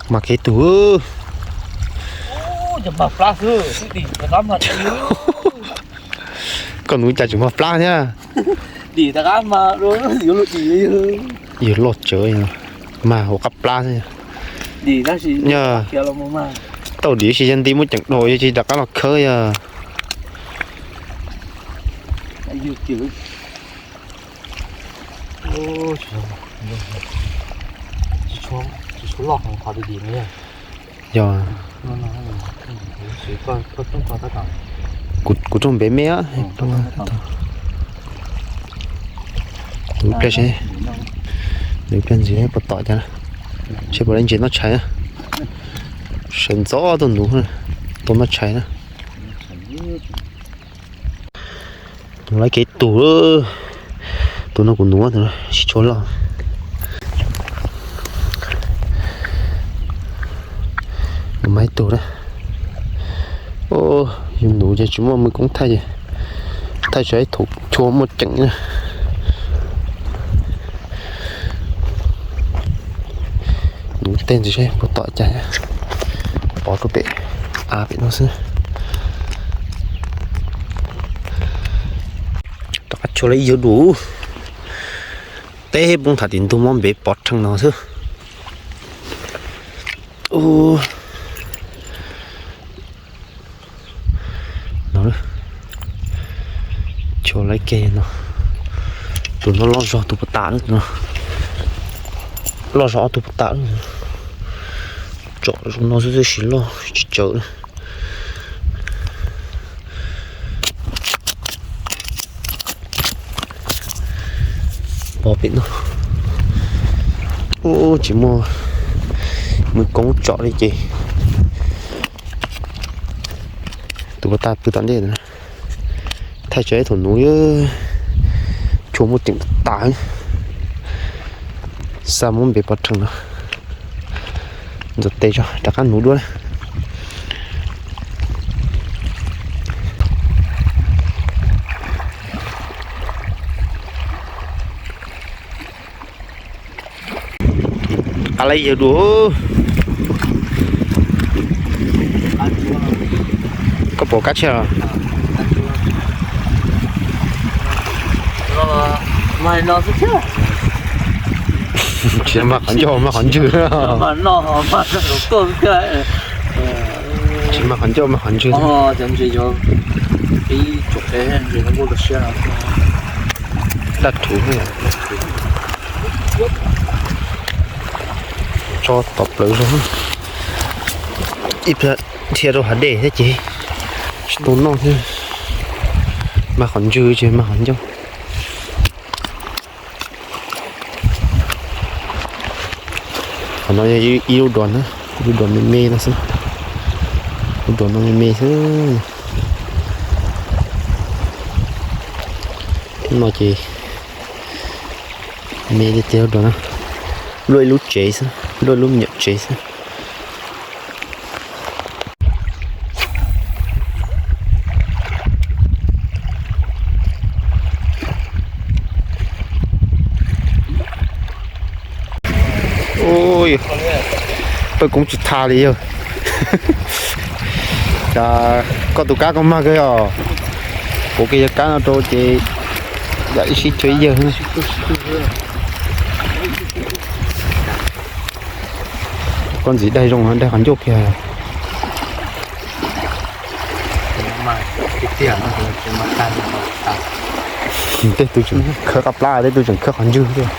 Mas kev tug. Koj nuv cas tseem mag plab thiab. Yawg loj tsawv, mag hauv qab plab xwb. Yog tau dim si yog nti muab ceem dhau yog tsis rov qab los khawb yog. Yog kuv rooj npe me, nws pliag seb, nws pliag ntxiv puas tom cas, seb puas lab ntses noj tshais na. Sawv ntxov tuaj nuv, tuaj noj tshais na. Lawv kev tug, tus no kuv nuv, tus no tsis tshua loj. Nuv mas ib tug na. Yus nuv ces tsis muaj mws koob thaij, thaij tso ib thaum chua muaj ceem na. Nuv tej ntxiv seb puas tom cas, pov rau pem av pem no xwb. Rov qab tshuav lawv ib yawg dub, teb poob tham tim ntug mob npev pov rheej no xwb. No, tshuav lawv ke no, tus no loj zog tus puas tas lawm no, loj zog ob tug puas tas lawm. Tsom zoo no xwb twb tsis loj tsis tsawv na. Pov pem no, ub, tsis muaj mws koob tsom li ces tus puas tas pw tom ntej. Thaij tso ib thaum nuv, chua muaj ceem tas, xa muab npe pov rheej no. Ntxuav tes tso rov qab nuv dua na. Qab lawv yawg dua. Koj pom kab tshiab los? Tsis mag qhov ncauj mag qhov ntswg. Tsis mag qhov ncauj mag qhov ntswg. Daj rhuv. Tso tom plaws zoo. Ib pliag dhia rau hav dej thiab ces tsis tau noj thiab. Mag qhov ntswg tsis mag qhov ncauj. Qhov no yog ib lub dua na, lub dua me me no xwb. Lub dua no me me xwb. No ces me tiag tiag lub dua no. Luaj ib lub tsev xwb, luaj ib lub me nyuam tsev xwb. Pawg koob tsis tha li yog. Cas koj tus kab koj mag kawg yog? Kuv kiag yog kab no rau ces yam ib sib cuab ib yawg. Koj ntxiv daig zoo daig qhov ncauj kiag. Tej tug tseem khawb qab plab, tej tug tseem khawb qhov ntswg thiab.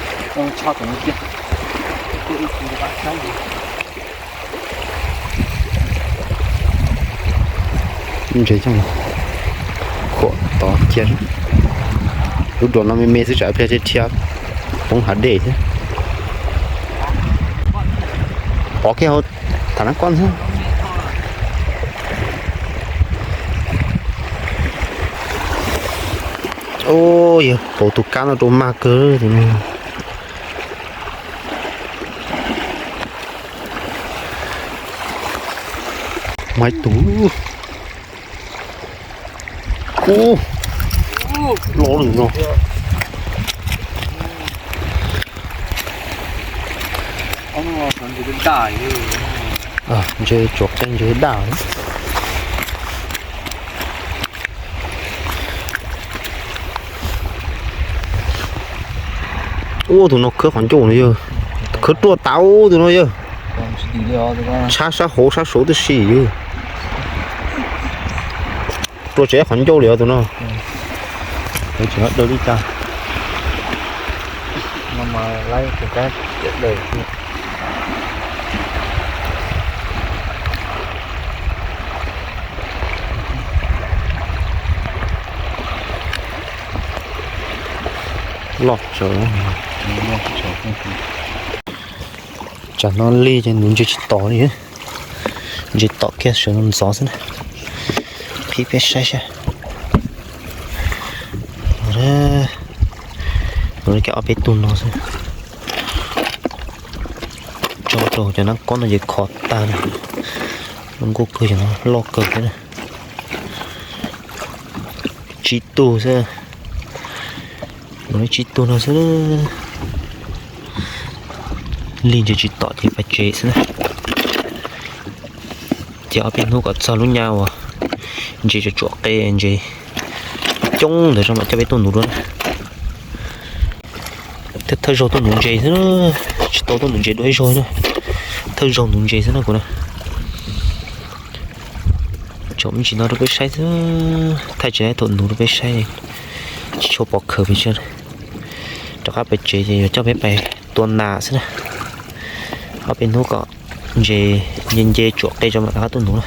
Ntses coob, khuam tod cia. Lub dua no me me xwb tsam pliag dhia poob hav dej thiab. Pov kiag hauv tham nab koj xwb. Yog pauv tus kab no rau mag kawg tus no. Muaj ib tug. Ub, loj lawm no. Ntses tsuam qe ntses daj. Ua tus no khawb qhov ncauj no yog, khawb ruaj tas tus no yog. Tshab sab hauv sab saud tib si yog. Ruaj tsev qhov ncauj li os tus no. Tseem daw li cas. Loj tsawv. Tsam no lig ces nuv ntses tsis tom li. Ntses tom kiag sawv ntxov xwb na. Qhib peb saib saib. Nuv li ob peb tug no xwb. Tso rau cov nab kob no ces khov tag na. Lub nkuj kawg cov no loj kawg thiab na. Tsib tug xwb. Nuv li tsib tug no xwb. Lig ntses tsis tom ces pais tsev xwb na. Ces ob peb hnub kom txog lub nyab uas ntses tsuam tsuam qe ntses coob ntawd tso mam coj peb tuaj nuv dua na. Thawj zaug tuaj nuv ntses xwb, tsis tau tuaj nuv ntses dua ib zaug na. Thawj zaug nuv ntses xwb na kuv na. Tsom me ntsis no rau peb saib xwb, thaij tsis tau thaum nuv rau peb saib, tsis tshua pom khaws pes tsawg. Rov qab pem tsev ces yuav coj peb pais tua nas xwb na. Ob peb hnub kom ntses nce nce tsuam qe tso mam rov qab tuaj nuv na.